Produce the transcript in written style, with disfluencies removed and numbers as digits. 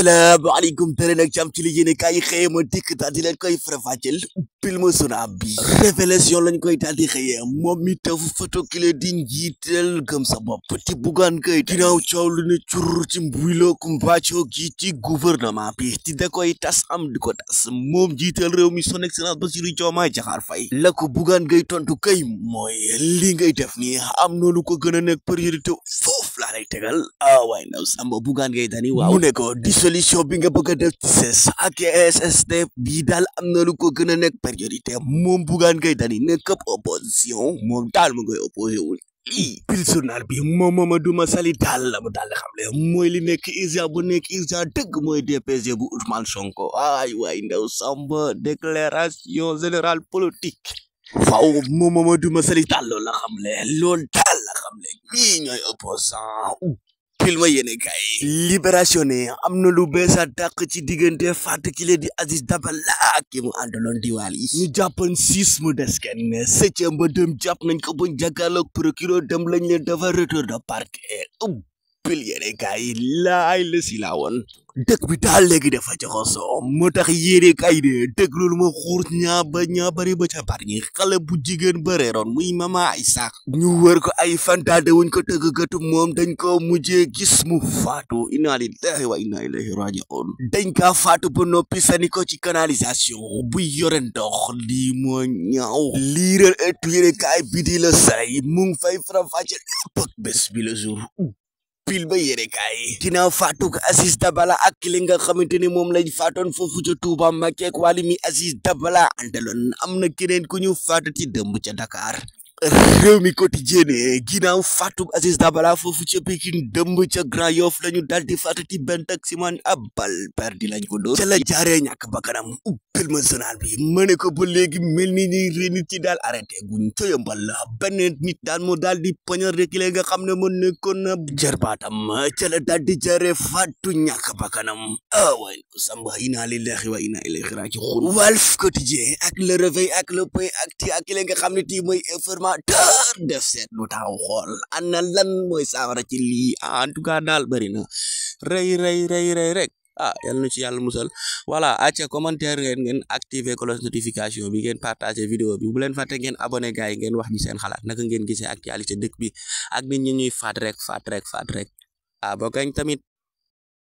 salaamaaleykum tere nag jàmm ci li yéene kaay xëye ma dikk daal di leen koy faram-fàcceel film Sonaab bi révélation lañ koy daal di xëye moom mi tafu photo kile di njiital gëm sa bopp ti Bougane Gueye ginnaaw coow lu ne cur ci mbuylo kumbaaco gi ci gouvernement bi ti da koy tas am di ko tas moom njiital réew mi son excellence Bassirou Diomaye Diakhar Faye la ko Bougane Gueye tontu kay mooy li ngay def nii am na lu ko gën a nekk priorité foofu laa lay tegal waaye ndaw Samba Bougane Gueye dani waaw mu ne ko dissolution bi nga bëgg a def ci CES ak SST bii daal am na lu ko gën a nekk priorité moom Bougane Gueye dani nekk ab opposition moom daal mu ngay opposé wul lii pil journal bi moom Mamadou Massaly daal la mu daal di xamle mooy li nekk urgent bu nekk urgent dëgg mooy DPG bu Ousmane Sonko waay ndaw Samba déclaration générale politique waaw moom Mamadou Massaly daal loolu la xamle loolu daal la xamle ñii ñooy opposant film yéene kay libération ne am na lu beesa dàq ci diggante Fatou Kiné di Aziz Dabala ak ki mu àndaloon diwaal yi ñu jàppoon 6 mu des kenn 7e ba dem jàpp nañ ko buñ jàkkaarloog procureur dem lañ leen dafa retour de parquet pil yéene kay laay la si laa woon dëkk bi daal léegi dafa joxosoo moo tax yéene kay de dëgg loolu ma xuur ñaa bari ba ca bar ñi xale bu jigéen ba reeroon muy Mama Aïssa ñu wër ko ay fantaade wuñ ko tëggatu moom dañ ko mujjee gis mu faatu inna lillahi wa inna ilayhi raji'un dañ kaa faatu ba noppi sani ko ci canalisation bu yore ndox lii moo ñaaw liiral ëttu yéene kay bi di la say mu ngi fay faram-fàcce lépp ak bés bi la jour pil ba yére kaay ginnaaw faatu ko Aziz Dabala ak li nga xamante ni moom lañ faatoon foofu ca Touba Mbacké ak wàllu mi Aziz Dabala àndaloon am na keneen ku ñu faatati dëmb ca Dakar réew mi quotidien ginnaaw faatu Aziz Dabala foofu ca Pikine dëmb ca Grand Yoff lañu daal di faatati benn taximan ab bal perdi lañ ko dóor ca la jaaree ñàkk bakkanam film journal bi ma ne ko ba léegi mel ni ni nit ci daal arrêté guñ ca yëmbal la benn nit daal moo daal di poñal rek li nga xam ne moo nekkoon na jarbaatam ca la daal di jaaree faatu ñàkk bakkanam waay Samba inna lillahi wa inna ilayhi raji'un Walf Quotidien ak Le Réveil ak Le Point ak li nga xam ne tii mooy informateur def seet lu taxaw xool ana lan mooy saafara ci lii en tout cas daal bëri na rey rek yal na ci yàlla musal voilà acca commentaire ngeen activer cloche notification bi ngeen partager vidéo bi bu leen fàtte ngeen abonné gars yi ngeen wax ñi seen xalaat naka ngeen gisee actualité dëkk bi ak nit ñi ñuy faat rek ba kañ tamit